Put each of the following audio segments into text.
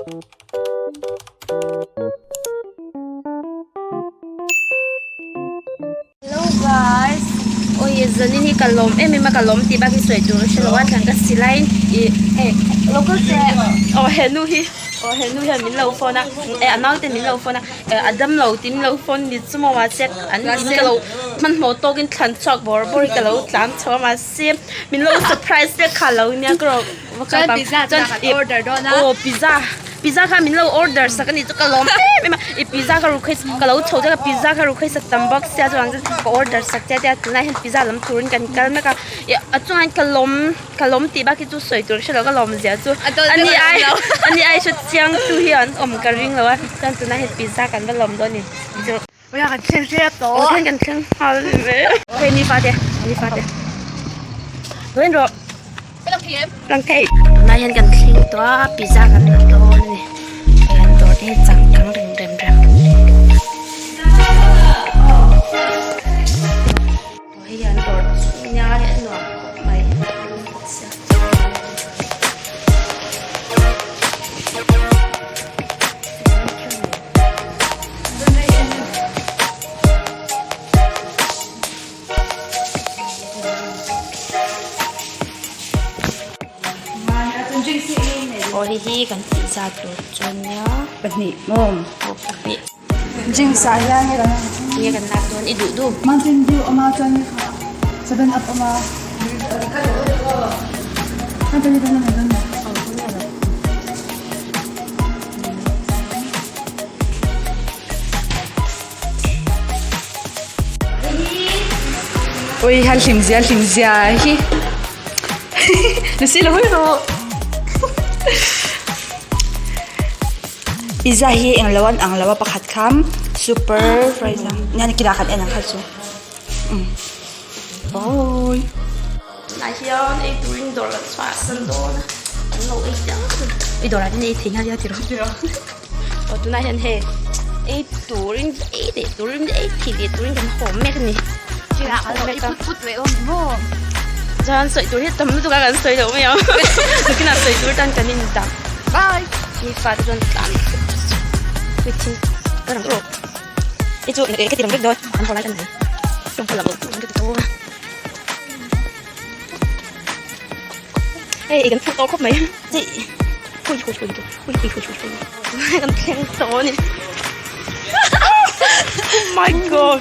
Hello guys awi zanin hi ka lawm em em a ka lawm tih bak hi sawi tur a hrelo a thlan ka si laiin ih hei local che aw henu hi aw henu hian min lo phone a eh a naute min lo phone a eh a damlo tih min lo phone ni chu maw mahse an in ka lo hmanhmawh tawkin thlan chhuak bawr bawr hi ka lo tlan chho a mahse min lo surprise vek kha lo nia ka rawh Chuan pizza chu kan order dawn a. Aw pizza pizza kha min lo order sak a nih chu ka lawm em em a i pizza kha ru khawi ka lo chho deuh a pizza kha ru khawi sak tam bawk sia chuan ka order sak che a tia tunah hian pizza lam turin kan kal mek a ih a chungah hian ka lawm ka lawm tih bak hi chu sawi tur ka hrelo ka lawm zia chu ani ai ani ai hre chiang tu hi an awm ka ring lo a chuan tunah hian pizza kan va lawm dawn a ni chu. Awia kan thleng hrep tawh. Aw thleng kan thleng nghal ve. Hei ni fate ni fate. Wen rawh. Lang thei em? Lang thei. Tunah hian kan thleng tawh a pizza kan la dawn a ni. Hei an dawr te hi changkang reng rem rem. Hei an dawr chhung nia hei a nuam khawp mai. Aw hei hi kan pizza tur chu nia pahnih maw aw pahnih drinks ah hian hei kan enge kan lak dawn i duh duh mountain dew awm a chuan kha seven up awm a mountain dew kan la nei dawn lo. Ui han hlim zia hlim zia hi ni si lo hui rawh pizza hi eng lo an ang lo a pakhat kha super fries a nian kinah khan en ang kha chu umm awii. Tunah hian ei turin dawr kan chhuah san dawn a an lo ei chiang ei dawrah hian ei thei nghal ila tiraw tiraw aw tunah hian hei ei turin ei leh turin ei thei leh turin kan haw mek a ni chuan sawi tur hi tam lutuk a kan sawi loh mai ang nakinah sawi tur tan kan indah bye mi fate chuan tlan ka rang rawh i chu ka ti rang vek dawn an haw lai ka ni tawng pawh la bo ka ti tawh a. Hei kan phur tawh khawp mai chi hui hui hui hui hui hui hui hui kan thleng tawh a ni oh my god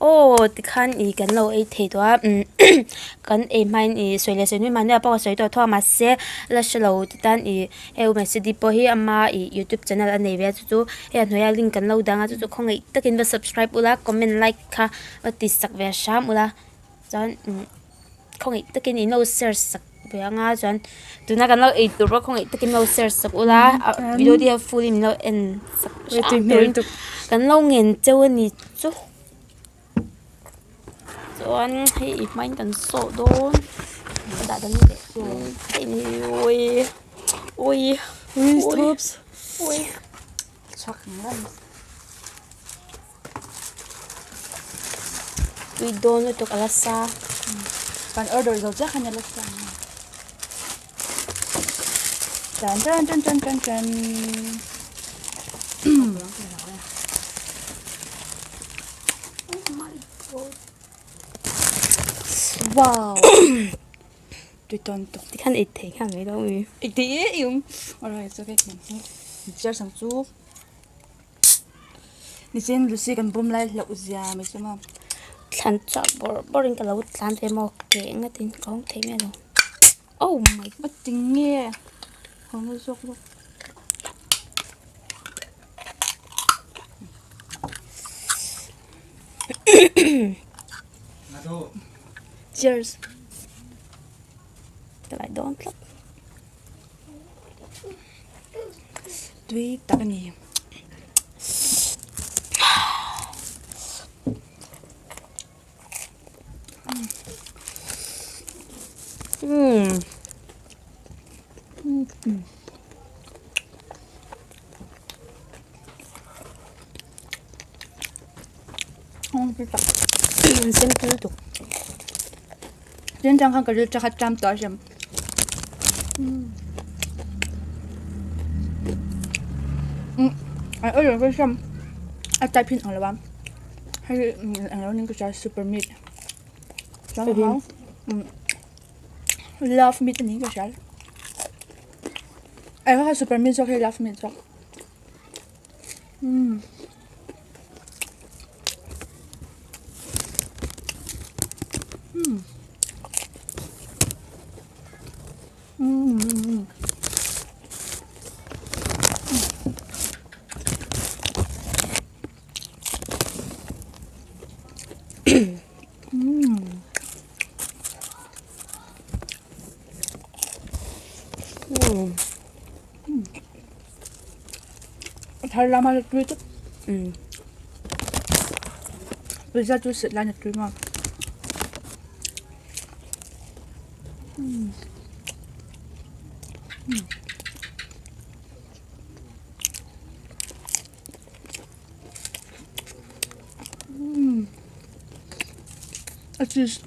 aw tikhan ih kan lo ei thei tawh a umm kan ei hmain ih sawi leh sawi hnuai mahni ah pawh ka sawi tawh tho a mahse la hre lo ti tan ih hei u Mercedes pawh hi ama ih youtube channel a nei ve a chu chu hei a hnuaiah link kan lo dang a chu chu khawngaih takin va subscribe ula comment like kha va ti sak ve hram ula chuan umm khawngaih takin in lo share sak ve anga chuan tuna kan lo ei tur pawh khawngaih takin lo share sak ula video te hi a full in min lo en sak hram turin kan lo ngen cheu a ni chu chuan hei i hmain kan sawh dawn ka dah dan leh hei ni ui ui ui ui chhuak ang lam. Tui dawn lutuk a la sa. Kan order zo chiah khan a la sa. Tan tan tan tan tan tan. Wow. Tui dawn lutuk. Tikhan ei thei nghal mai dawn mi. Ei thei e i awm. Alright, so okay. Cheers ang chu. Nichin Lucy kan bum lai hlauh zia mai chu maw. Thlan chhuah bawrh bawrh in ka lo tlan ve maw ke ngatin ka awm thei miah lo. Oh my god tinge haw na zawk bawk. Cheers. Ka lai dawn tlat. Tui tak a ni. Umm. Simple lutuk. Tin chang khan ka ril tha khat ṭam tawh a hrim. An order hi hian a type hi a inang lo a hei eng lo niin ka hria super meat chuan hau love meat a niin ka hria eng kha super meat zawk hi love meat zawk umm. Thar lama tui tawp pizza chu sit lai na tui maw. A cheese.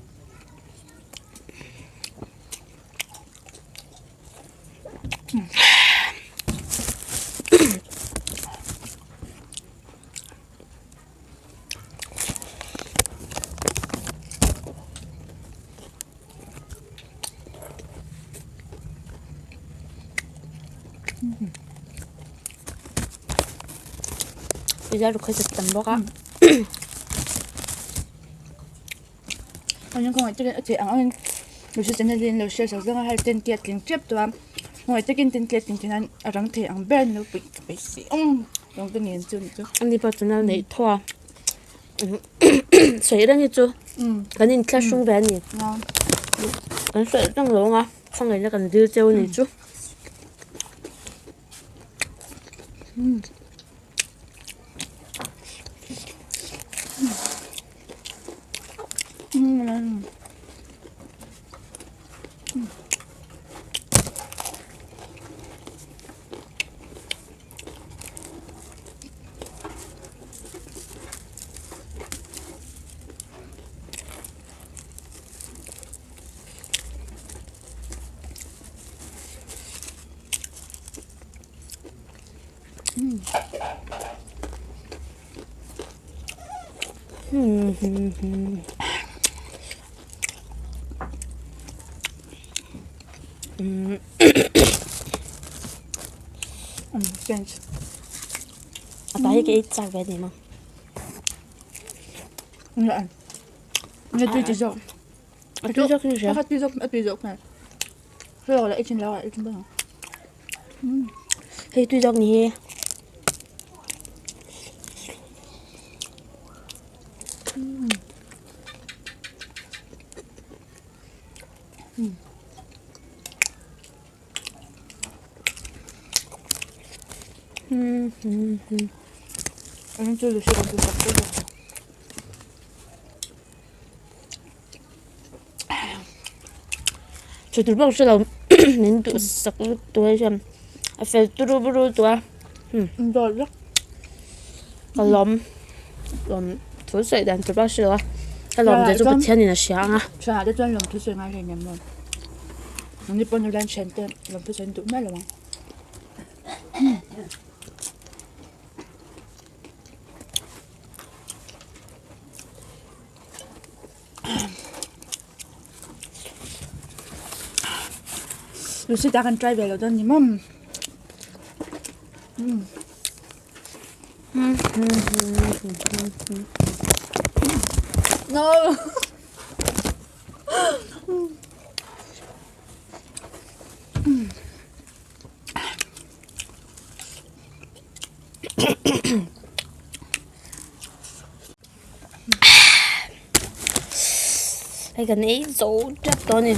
Pizza ruk hi chu tam bawk a. An kawngah te a chei ang angin lo channel hi an lo share sak zawng a hei ten te a tling tep tawh a kawngah takin ten te a tling theih nan a rang thei ang ber an lo puih ka beisei awm lawng te nen chu ni chu. Ani pawh channel neih thaw a sawi reng hi chu kan inthlahrung ve a ni kan sawi reng lo ang a khawngaihna kan dil cheu a ni chu. A ta hi ka ei chak ve a ni maw? Nge tui ti zawk. A tui zawk hi hria. A tui zawk a tui zawk hmel. Hlo la ei thin lo a ei thin bawk ang. Hei tui zawk ni hi. Anh chơi được xe còn tôi sập tôi được. Chu tur bawk hre lo min duh sak lutuk a hian a fel turu buru lutuk a ka lawm lawm thu sawi dan tur bawk hre lo a ka lawm te chu Pathian in a hria ang a. Thianah te chuan lawm thu sawi ngai hlei nem maw ni pawn hian thian te lawm thu sawi an duh miah lo ang. Lucy ta kan try ve lo dawn ni maw. No. Hei kan ei zo tep tawh a ni.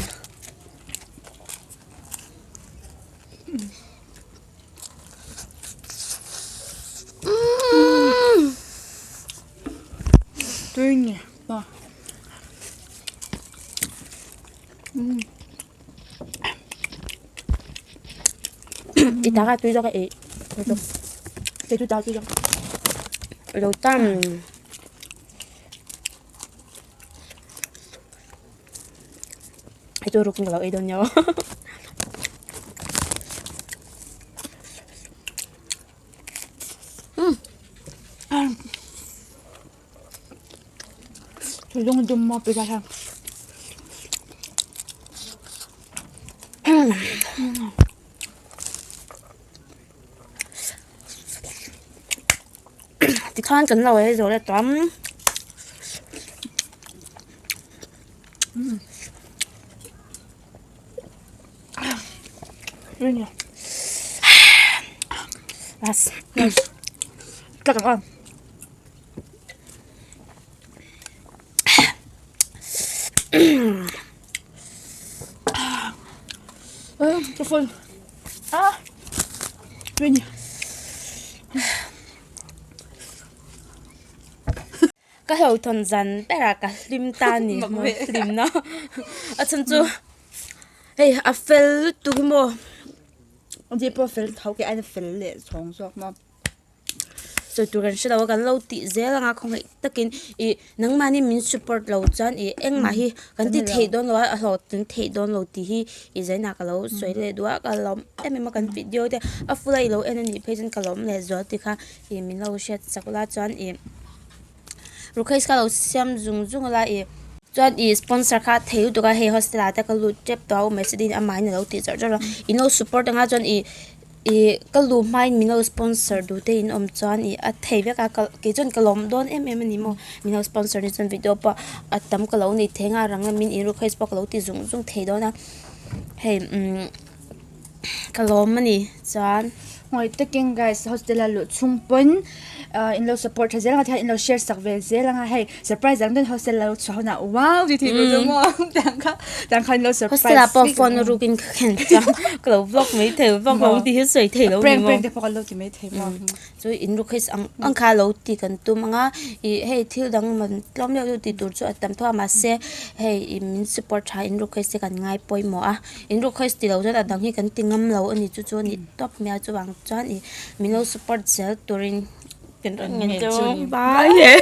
Tui nge pa. I taka tui zawk a ei. Kei chu ta tui zawk. Lo tan. Hei chu ruk in ka lo ei dawn nia aw. Lung dum maw pizza hian. Tikhan kan lo ei zawh leh tawh ang. Last. Tlak ang aw. Ka phone. Ah. Tui ni. Ka hlauhthawn zan berah ka hlim ta ni maw hlimna a chhan chu hei a fel lutuk hi maw. Ani pawh fel tho ke aina fel leh chhawng zawk maw. Sawi tur kan hre lo a kan lo tih zel anga khawngaih takin ih nangmahni min support lo chuan ih engmah hi kan ti theih dawn lo a a hlawhtling theih dawn lo tih hi ih zainah ka lo sawi leh duh a ka lawm em em a kan video te a full a i lo en a nih phei chuan ka lawm leh zual tih kha ih min lo hriat chak la chuan ih. Rukhais kha lo siam zung zung a la ih chuan ih sponsor kha a thei lutuk a hei hostel ah te ka lut tep tawh a u Mercedes amahin a lo tih zawrh zawrh a in lo support anga chuan ih ih ka luh hmain min lo sponsor duh te in awm chuan ih a thei vek a ka kei chuan ka lawm dawn em em a ni maw min lo sponsor ni chuan video pawh a tam ka lo nei thei anga rang lamin in rukhais pawh ka lo ti zung zung thei dawn a hei umm. Ka lawm a ni chuan. Ngawi takin guys hostel a luh chhung pawn ah in lo support tha zel ang a tihian in lo share sak ve zel ang a hei surprise ang dawn hostel a lo chhuah hunah wow ti thei tur chu maw tiang kha tiang khan in lo surprise Hostel ah pawh phone a rukin ka ken chuan ka lo vlog mai thei vlog lo tih hi sawi thei lo ni maw prank prank te pawh kan lo ti mai thei maw. Chu in request ang ang kha lo ti kan tum ang a ih hei thil dang man tlawm deuh deuh tih tur chu a tam tho a mahse hei ih min support tha in request te kan ngai pawimawh a in request tilo chuan a dang hi kan ti ngam lo a ni chu chu a ni tawp mai a chuvang chuan ih min lo support zel turin kan rawn ngen chu bye.